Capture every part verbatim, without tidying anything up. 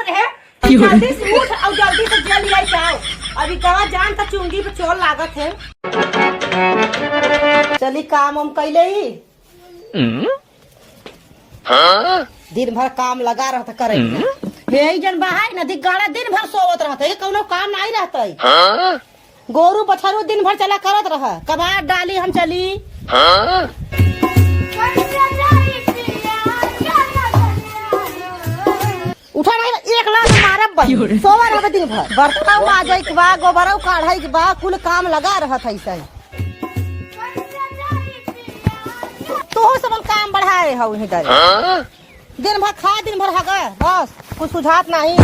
है, तो जल्दी से उठ और जल्दी से जेल ले जाओ। अभी कहाँ जान का चुंगी पे चोर लागत है। चली काम हम कैले ही। दिन भर काम लगा रहत करे। यही जन बहाई नदी गाड़ा दिन भर सोवत रहत है, कौनो काम नहीं रहत है। गोरू बछरू दिन भर चला करत रह, कबाड़ डाली हम चली। उठा नहीं, एक लात मारब बहिन। सोवा रहबे दिन भर। बर्तनौ माजै के बा, गोबरौ काढ़ै के बा, कुल काम लगा रहत है ऐसे। तोहू सबन काम बढ़ाए हौ इहीं दरे। दिन भर खा, दिन भर हगा, बस, कुछ सुझात नहीं।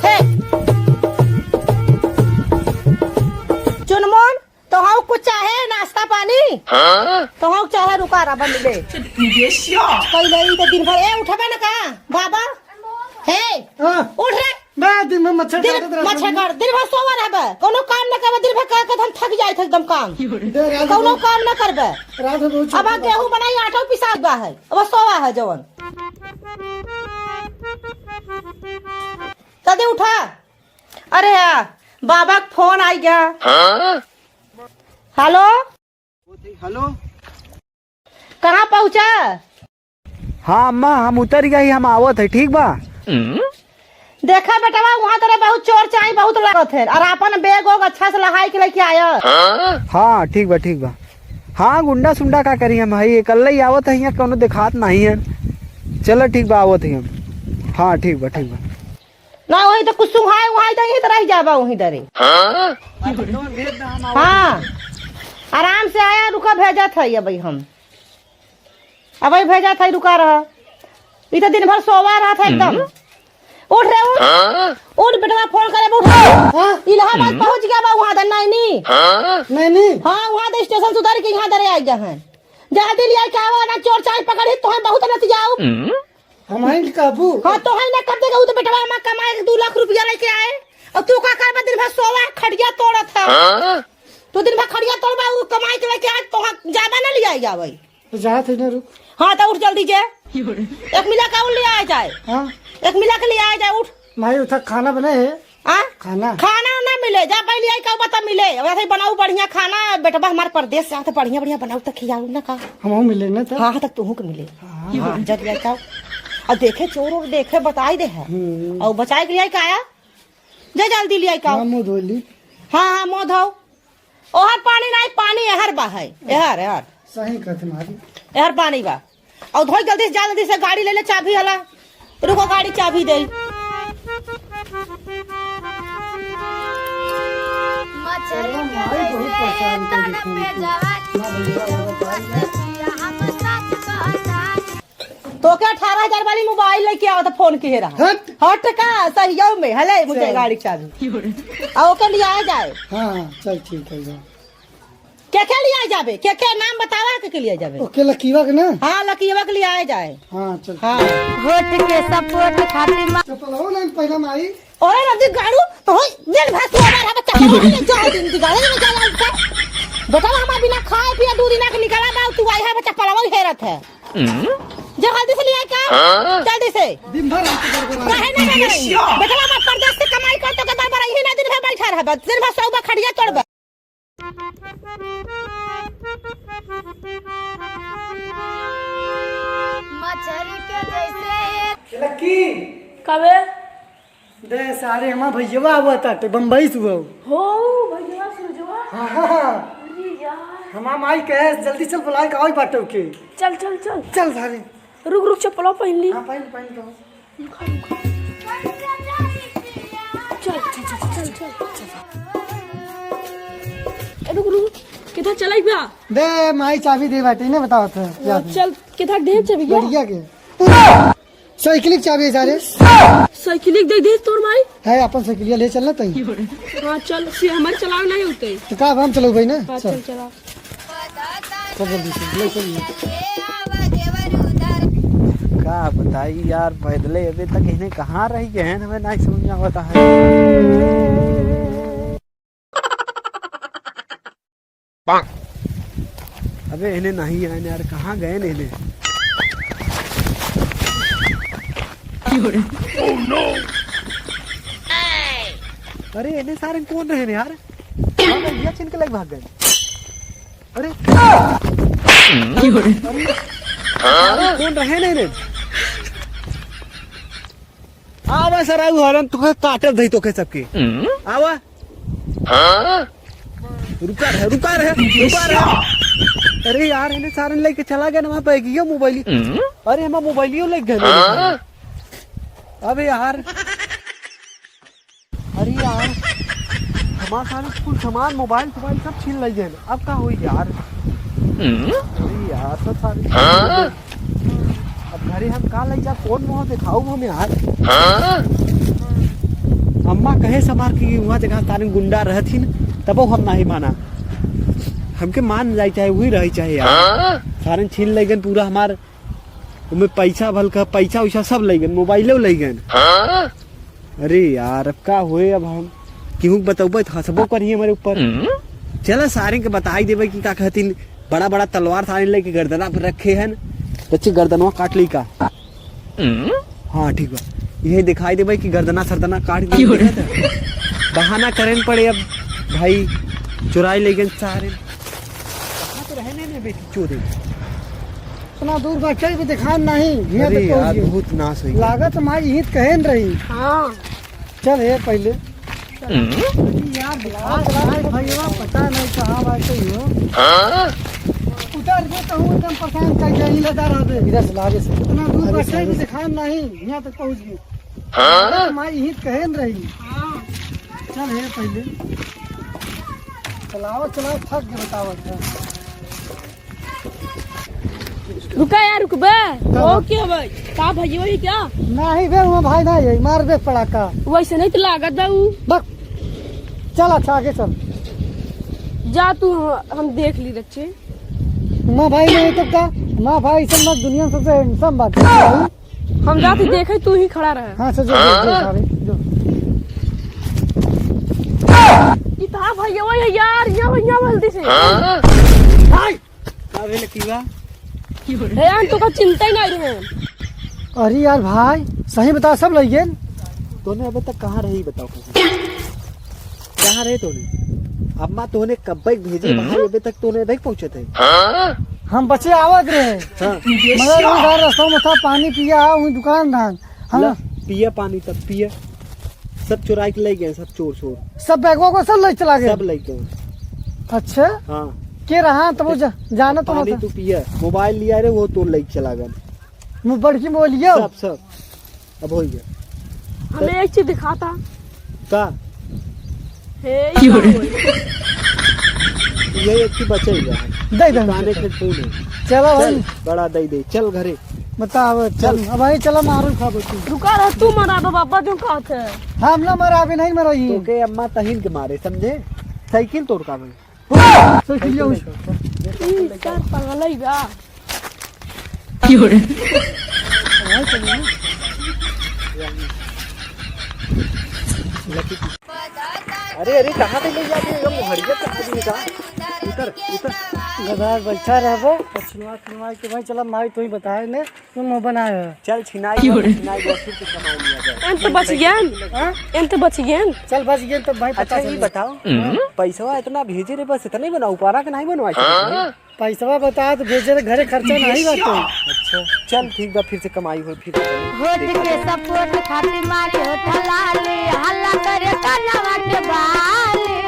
हे। चुनमुन, तोहौ कुछ चाहे नाश्ता पानी? हाँ? तोहौ चाहे रुका रहा, बन ले। कई नहीं तो दिन भर, ए, उठबे न का? बाबा? हे, हाँ। उठ रे। बे, दिन भर मच्छर दिन, काटत रहत मच्छर है। काट, दिन भर सोवा रहबे। कोनो काम न करबे, दिन भर कर के हम थक जाइत है एकदम काम। दे, रात कोनो भर, काम न करबे। रात भर बहुत अब आ चलता गेहूं बनाई, आटा पिसा बा है। अब सोवा है जवन। जल्दी उठा। अरे यार, बाबा का फोन आई गया। हाँ? हेलो? हेलो? कहाँ पहुँचा? हाँ अम्मा, हम उतर गए, हम आवत है, ठीक बा? देखा बेटवा, वहाँ तोरे बहुत चोर चाई बहुत लागत है, और अपन बैग वैग अच्छा से लहाई के लेके आया। हाँ, ठीक बा, ठीक बा। हाँ, गुंडा सुंडा का करी हम, हई एकल्ले ही आवत है, यहाँ कौनो देखात नहीं है। चलो, ठीक बा, आवत है हम। हाँ, ठीक बा, ठीक बा। ना, वही तो कुछ सुहाए उहाए तो यहीं तो रह जाबा वहीं दरे। हाँ, आराम से आया, रुका, भेजत है अबही हम। अबही भेजत है, रुका रहा। ई तो दिन भर सोवा रहत है एकदम। उठ रे, उठ। उठ, बेटवा फोन करे, उठ। हाँ? इलाहाबाद पहुँच गया बा वहाँ दर, नैनी। नैनी? हाँ, वहाँ दर स्टेशन से उतर के यहाँ दरे आ गया है। जल्दी लिया, क्या हुआ ना, चोर चाई पकड़ी, तोहे बहुत नतियाऊ। हम हैं कि काबू? हाँ, तोहे ना कर देगा, वो तो बेटवा हमार कमाए के दो लाख रुपया लेके आए, और तू का करबा, दिन भर सोवा, खड़िया तोड़त है। हाँ? तू दिन भर खड़िया तोड़बा, वो कमाई के लेके आए, तोहे जाबा ना लिया जावे। तो जात है ना, रुक। हाँ, तो उठ जल्दी जे। एक मिला का ले आए जाए। हाँ? एक मिला के ले आए जाए, उठ। माई, उठा खाना बने है। आ? खाना? खाना ना मिले, जा पहले आई का बता मिले। वैसे बनाऊ बढ़िया खाना, बेटवा हमार परदेस जात बढ़िया बढ़िया बनाऊ त खियाऊ ना का। हमहू मिले ना त। हाँ, हाँ, तक तुहू के मिले। हाँ। हाँ, जब जाए का। और देखे चोर और देखे बताई दे है। हम्म। और बचाए के लिए आई का आया? जा जल्दी ले आई का। हाँ, मुँह धो ली। हाँ, हाँ, मुँह धो। ओहर पानी नाई, पानी एहर बा है। एहर, एहर। सही कहत मारी। एहर पानी बा। और धोई जल्दी से, जा जल्दी से, गाड़ी ले ले, चाबी हला। रुको, गाड़ी चाबी दे। मछरी के माई बहुत जैसे परेशान कर तड़पे देती है। जवानी। ना भैया, वो बताइए। हम सच कहतानी। तोके अठारह हजार वाली मोबाइल लेके आवत फोन किहे रहा। हट। हट का सहियो में, हले मुझे चल। गाड़ी चाबी। आ ओके लिया जाए। हाँ, हाँ, चल ठीक है, जा। के के लिया जाबे? के के नाम बतावा, के के लिया जाबे? ओके, लकीवा के ना? हाँ, लकीवा के लिया जाए। हाँ, चल। हाँ। वोट के सपोर्ट खातिर मा- चप्पल हो ना, पहला माई। अरे रंदी गाड़ू, तो होई, दिन भर तू हमारा बच्चा, तो होई, जा दिन दिगाड़े में जा लाल से। बेटा, हमार बिना खाए पिए दो दिना के निकला बा, तू आई है बच्चा, पलावा हेरत है। जल्दी से ले आई का? हाँ? जल्दी से। दिन भर हम तो गड़बड़ा। काहे ना गड़बड़ाई? बेटा, हमार परदेस से कमाई कर तो के गड़बड़ाई ही ना, दिन भर बैठा रहबा, दिन भर सौबा खड़िया चढ़बा। मछरी के जैसे। लक्की। का बे? दे सारे, हमार भैया हुआ ताटे, बम्बई से हुआ। हो, भैया सुरजवा? हाँ, हाँ, हाँ। अरे यार। हमार माई कहे, "जल्दी चल, बुलाए का, आई बाटो के।" चल, चल, चल। चल सारे। रुक, रुक, चप्पलवा पहन ली। हाँ, पहन, पहन लो। चल, चल, चल। ए, रुक, रुक, किधर चलाई बा? दे, माई चाबी दे बाटे, इन्हें बताओ तो, हाँ, याद है। चल, किधर ढेर चाबी गया? बढ़िया के। साइकिल की चाबी है सारे। साइकिल एक दे दे तोर माई। है, अपन साइकिलिया ले चलना तई। हाँ, चल, से हमारे चलावे नहीं होते। तो का, हम चलो भाई ना? हाँ, चल। चल, चला। चल जल्दी से, ले चल। का बताई यार, पैदले अबे तक इन्हें कहाँ रह गए हैं, हमें नहीं समझ में आवता है। अबे इन्हें नहीं आए यार, कहाँ गए इन्हें? अरे, एने सारे कौन रहे ने यार? हाँ, भैया छिन के लग भाग गए। अरे, अरे, सारे कौन रहे ने रे? आवा सर, आऊ हरन तोके काटत धई तोके सबके। आवा। रुका रहे, रुका रहे, रुका रहे। अरे यार, एने सारन लेके चला गया ना वहाँ पे, गियो मोबाइल। अरे, हमार मोबाइलियो लेके गए। अबे यार, अरे यार, हमार सारे कुल सामान, मोबाइल, फोबाइल सब छीन लइ गए। अब का होई यार? अरे यार, सब सारे छीन लइ गए। अब घरे हम का लइ जा, कौन मुँह देखाऊ हम यार? अम्मा कहे समार कि वहाँ जगह सारे गुंडा रहथिन, तबो हम नाही माना। हमके मान जाई चाहे वही रही चाहे यार। सारे छीन लइ गए पूरा हमार, उमे पैसा भल का, पैसा वैसा सब लइ गए, मोबाइलो लइ गए। अरे यार, अब का होए, अब हम केहू के बतौबे त हंसबो करिए हमरे ऊपर। चला, सारे के बताई देबे कि का कहतिन, बड़ा बड़ा तलवार सारे लेके गर्दना पर रखे हन, बच्चे गर्दनवा काट ली का। हाँ, ठीक बा, यही दिखाई देबे कि गर्दना सरदना काट के। बहाना करेन पड़े अब भाई, चुराई ले गए सारे। कहाँ तो रहे नहीं, नहीं बेटी चोदे। इतना दूर बा, कहीं भी दिखान नहीं, हियाँ अरे तक पहुँच यार, गए। बहुत नाश हो गया। लागत माई हित कहेन रही। हाँ। चल हे पहले। अरे यार, दिखा, दिखा, भैया, पता नहीं कहाँ बाटे हो। उतर के कहूँ एकदम परेशान कर जाए, लदा रह दे। इधर से लागे से। इतना दूर बा, कहीं भी दिखान नहीं, हियाँ तक पहुँच गए। लागत माई हित कहेन रही। चल हे पहले। चलाओ, चलाओ, थक के बतावत है। रुका यार, रुकबे। का ओ, बात? के भाई? का भइया वही क्या? नहीं बे, वो भाई नहीं है, मार बे पड़ाका। वैसे नहीं तो लागत बा ऊ। बक। चल, अच्छा, आगे चल। जा तू, हम, हम देख ली रच्चे। माँ भाई नहीं तो का? माँ भाई सब ना दुनिया में सबसे handsome बात है। हम जाती देखे, तू ही खड़ा रहे। हाँ, चल, जो, जो, जो, सारे, जो। ई तो भइया वही है यार, यहाँ, यहाँ जल्दी से। भाई! का भेल की बा? हे यार, तो का चिंता ही नहीं रहे। अरे यार भाई, सही बता, सब लइ गए। तोने अबे तक कहाँ रही, बताओ कैसे? कहाँ रहे तोने? अम्मा तोने कब्बे भेजे भाई, अबे तक तोने नहीं पहुँचत है। हम बचे आवत रहे। हाँ। मगर हम घर रस्तों में था, पानी पिया, वहीं दुकान धान। हाँ। ला, पिया पानी तब पिया। सब चुराई के लइ गए, सब चोर, चोर। सब बैगवा को सब लइ चला गए? सब लइ गए। अच्छा? हाँ। के रहा तब वो जा-, जाना तो पानी था। तू पिया, मोबाइल लिया रे, वो तो लइ चला गए। मो-, बड़की मोबाइल लिया? सब, सब। अब होइ गया। हमें एक चीज दिखाता। का? हे, ये एक ही बचे हुआ है। दे दे। काने के फूल है। चलो भाई। चल, बड़ा दे दे। चल घरे। बताओ, चल, चल। अब भाई चलो मारो खाबो तू। रुका रह, तू मरा दो बाबा, जो कहत है। हम ना मरा, अभी नहीं मरा ही। तोके अम्मा तहिन के मारे, समझे? साइकिल तोड़ का भाई। साइकिल ले। ई सर पगलई बा। अरे, अरे, कहाँ पे ले जाते हो? एकदम हरियत से आदमी का। उतर, उतर। गधा बैठा रहबो, तो छिनवा, छिनवा के भाई, चला माई, तू ही बताए ने, तू मुँह बनाए है। चल, छिनाई गो, छिनाई गो, फिर से कमाई लिया जाए। एन तो बच गया। हाँ? एन तो बच गया। चल, बच गया तो भाई, पता अच्छा, ये चल। बताओ, हम्म। पैसवा इतना भेजे रे, बस इतना ही बनाओ, पारा के नहीं बनवा सकते? हाँ? पैसवा बता तो भेजे रे, घरे खर्चा नहीं बाटे। अच्छा, चल ठीक बा, फिर से कमाई हो, फिर से चली। होठ के सपोर्ट खातिर मारी होठ लाली, हल्ला करे कानवा के बाली।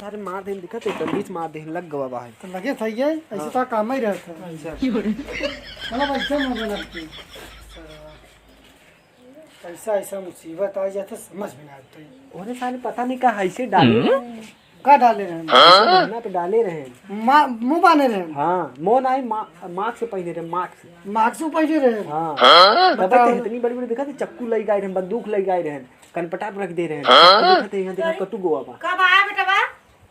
सारे मार देन, दिखत है, तमीज मार देन, लग गवा बाहर। तो लगे था ये, ऐसे हाँ। तो काम ही रहता है। अच्छा। चलो भाई, चल, मजा लगती है। ऐसा, ऐसा मुसीबत आ जाता, समझ में ना आता है। ओरे साले, पता नहीं का ऐसे डाले। का डाले रहे? हाँ? ना तो डाले रहे। मा-, मुंह बांधे रहे? हाँ, मुंह नहीं, मा-, मास्क पहने रहे, मास्क। मास्क पहने रहे? हाँ। हाँ? तब बताओ। तो इतनी बड़ी बड़ी दिखा थी, चक्कू लग गए रहे, बंदूक लग गए रहे, कनपटा पर रख दे रहे। हाँ? देखते हैं, देखा कतू गोवा बा। कब आया बेटा बा?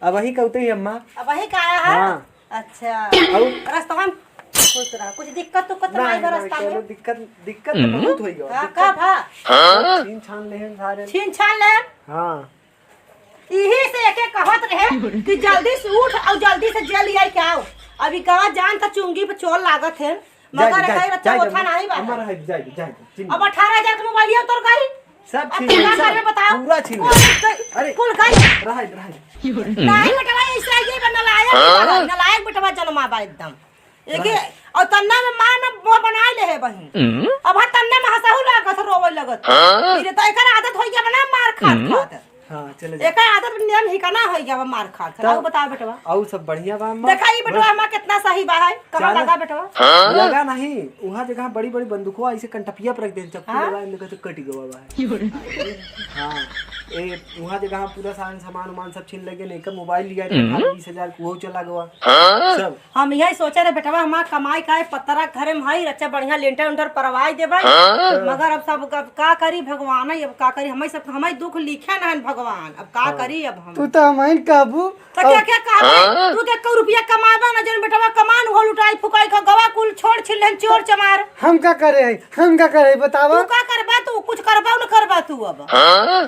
अब वही कहते ही अम्मा। अब वही का आया है? हाँ। अच्छा। और? रास्ता में खुश रहा। कुछ दिक्कत उक्कत तो नहीं नहीं, बा नहीं, रास्ता में? चलो, दिक्कत, दिक्कत तो हम्म। बहुत होई गवा। हाँ, दिक्कत। का भा? हाँ? छीन छान लेहन सारे। छीन छान लेहन? हाँ। इही से एके कहत रहे कि जल्दी से उठ और जल्दी से जेल लिया के आओ। अभी गवा जान त चुंगी पे चोर लागत है। मगर जाए, कहीं बच्चा जाए, होता जाए, नहीं बा। अम्मा, रहे, जाए, जाए, चिन्ह। अब अठारह हजार के मोबाइल है तोर गई। सब अब छीन तू ले, का सब, करबे बताओ? पूरा छीन ले। कुल गई, अरे, कुल गई। रहे, रहे। नहीं बेटवा, ऐसे आइए बा, नालायक बेटवा, नालायक बेटवा जन्मा बा एकदम। एके, रहे। और तन्ना में माँ न मुँह बनाए ले है बहिन। अब हाँ तन्ना में हंसहु लागत, रोवे लगत। मेरे तो एकर आदत होई गया बा ना मार खात खात। हाँ, चले जाए। एकर आदत नियम ही का ना होई गया बा मार खात खात। तब आउ बताओ बेटवा। आउ सब बढ़िया बा अम्मा? देखा ई बेटवा बस। हमार कितना सही बा है। कहाँ चला। लगा बेटवा? लगा नहीं, वहाँ जगह बड़ी बड़ी बंदूकवा ऐसे कंटपिया पर रख दे, चक्कू हाँ? लगा, इनका तो कट गवा बा। हाँ, ए, वहाँ जगह पूरा सामान, सामान उमान सब छीन लगे, नहीं का मोबाइल लिया रहे, बीस हजार को वो चला गवा। सब। हम यही सोचे रहे बेटवा, हमार कमाई का है, पतरा घरे में है, अच्छा बढ़िया लेंटर उंटर परवाई देबे। मगर अब सब, अब का करी भगवान, अब का करी, हमें सब, हमें दुख लिखे ना है भगवान, अब का हाँ। करी अब हम। तू तो हमाइन काबू तो क्या, अब क्या कहबे? तू तो एको रुपया कमाबा ना, जन बेटवा कमान हो लुटाई फुकाई का गवा कुल छोड़ छिल्लन चोर चमार। हम का करे है? हम का करे बतावा? तू का करबा? तू कुछ करबा न करबा तू अब। हाँ?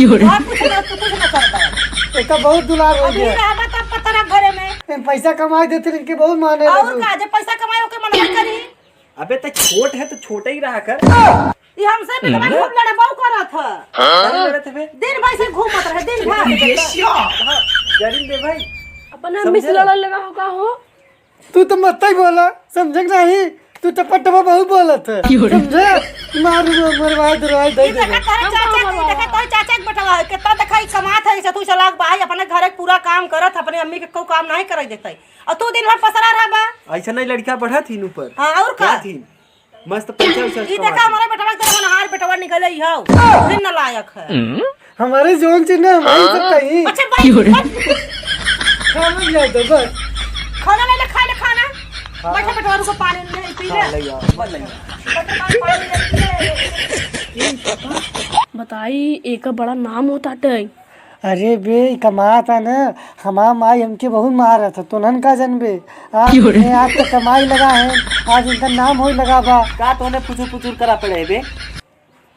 और कुछ ना, तू कुछ ना करबा। एका बहुत दुलार हो अभी गया। रहबा तब पता ना घरे में। ए, पैसा कमाई देते इनके बहुत माने और लगे। का, जब पैसा कमाए ओके मन ना करी। अबे त छोट है तो छोटे ही रहा कर। ई हमसे बेटवा हम्म। खूब लड़बाऊ करत ह। हाँ? लड़त हबे। दिन भर से घूमत रहे, दिन भर। ये क्या? हाँ, जरिन दे भाई। अपना समझे? मिस लड़ल लगा होगा हो। तू तो मत ही बोला, समझे कि नहीं? तू तो पटवा बहुत बोलत है, क्यों रे? समझे? मारू, मरवाई, दरवाई, दे ई दे। देखा तोहरे चाचा, ई देखा तोहरे चाचा के बेटवा है, कितना देखा ई कमात है, इसे तू चलाक बा, अपने घरे के पूरा काम करत, अपने अम्मी के कोई काम नहीं करे देते, और तू दिन भर पसरा रहा बा। ऐसा नहीं लड़का बढ़त ही ऊपर। हाँ, और का? क्या थी? मस्त पैसा वैसा ई कमा देखा दी। हमारा बेटवा के तरह होनहार बेटवा निकले ही हो, दिन नालायक है। हमारे जोन से ना, हमारे सब कहीं। अच्छा, भाई, क्यों रे? खाना ले आओ तो बस। खाना ले ले, खा ले खाना। हाँ। बैठा बेटवा, रुको, पानी ले, पी ले। हाँ, ले आओ, मत ले आओ। बैठा, पानी, पानी ले, पी ले। बताई, एक बड़ा नाम होता है। अरे बे, ई कमात है ना, हमार माई हमके बहुत मारत है, तोनहन का जनबे। आज क्यों रे? मैं आज तो कमाई लगा है, आज इनका नाम होई लगा बा। का तोने पुचुर पुचुर करा पड़े है बे?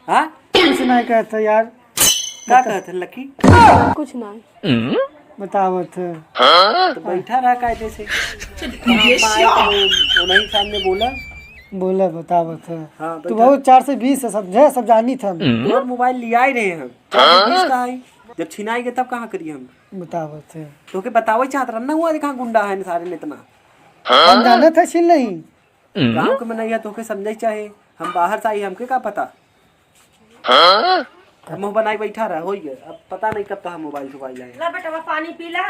हाँ? कुछ नहीं कहत है यार। का बता। कहत है लकी? कुछ नहीं। बतावत है। तो बैठा रहा कायदे से। हाँ, माई तो वो नहीं सामने बोला। बोला, बतावत है। हाँ, तू बैठा। बहुत चार से बीस है, समझे, सब जानी था हम। तोर मोबाइल लिया ही रहे हम। चार से बीस का है? जब छिनाई गए तब कहाँ करी हम? बतावत है। तोके बतावे चाहत रहन ना हुआ, कहाँ गुंडा है सारे ने इतना। हम जानत है छिन नहीं। गाँव के मनैया तोके समझे चाहे, हम बाहर से आई, हमके का पता? अब मुँह बनाई बैठा रहा, होई गया। अब पता नहीं कब तो हम मोबाइल सोबाइल आए। ला बेटवा, पानी पी ला।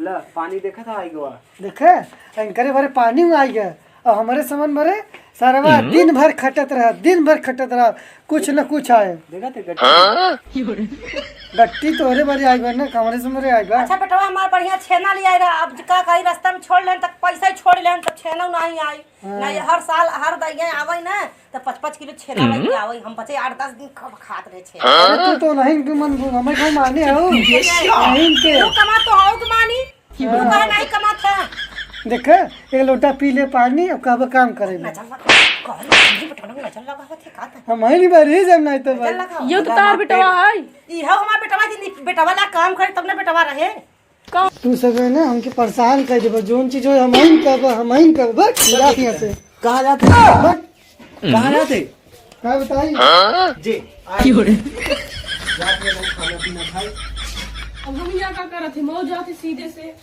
ला, पानी देखा था, आई गवा। देखे, इनकरे भरे पानी में आई गया। और हमारे समन भरे सरवा दिन भर खटत रहा, दिन भर खटत रहा, कुछ न कुछ आए। देखा थे गट्टी? गट्टी तोहरे बारे आई बा ना, कमरे से मरे आई बा। अच्छा बेटवा, हमार बढ़िया छेना ले आए रहा, अब का कही, रास्ता में छोड़ लेन तक पैसा ही छोड़ लेन तक छेना नहीं आई। हाँ। नहीं, हर साल, हर दैया आवे ना, तो पाँच पाँच किलो छेना लेके आवे। हम बचे आठ दस दिन कब खात रहे छेना। अरे तू तो नहीं के मन, हमें कौन माने हो? नहीं के। तू कमा तो हो के मानी। तू कहा नहीं कमात है? देखे, एक लोटा पी ले पानी, अब कहबे काम करे ले। नजर लगा, कौन नहीं बेटवा नजर लगा थे का? हम ही नहीं बारी जब नहीं तो नजर भाई। लगा। ये तो तार बेटवा है। ई हो हमार बेटवा जी, बेटवा ला काम करे तब ना बेटवा रहे। तू सब है ना हमके परेशान कर देबा, जोन चीज हो हम ही करबा, हम ही करबा, बस, निकाल यहाँ से। कहाँ जाते? बस। कहाँ जाते? का बताई? जे, आ की हो रे? जाते हैं, खाना पीना खाए। अब हम यहाँ का करत है, मौज आते सीधे से।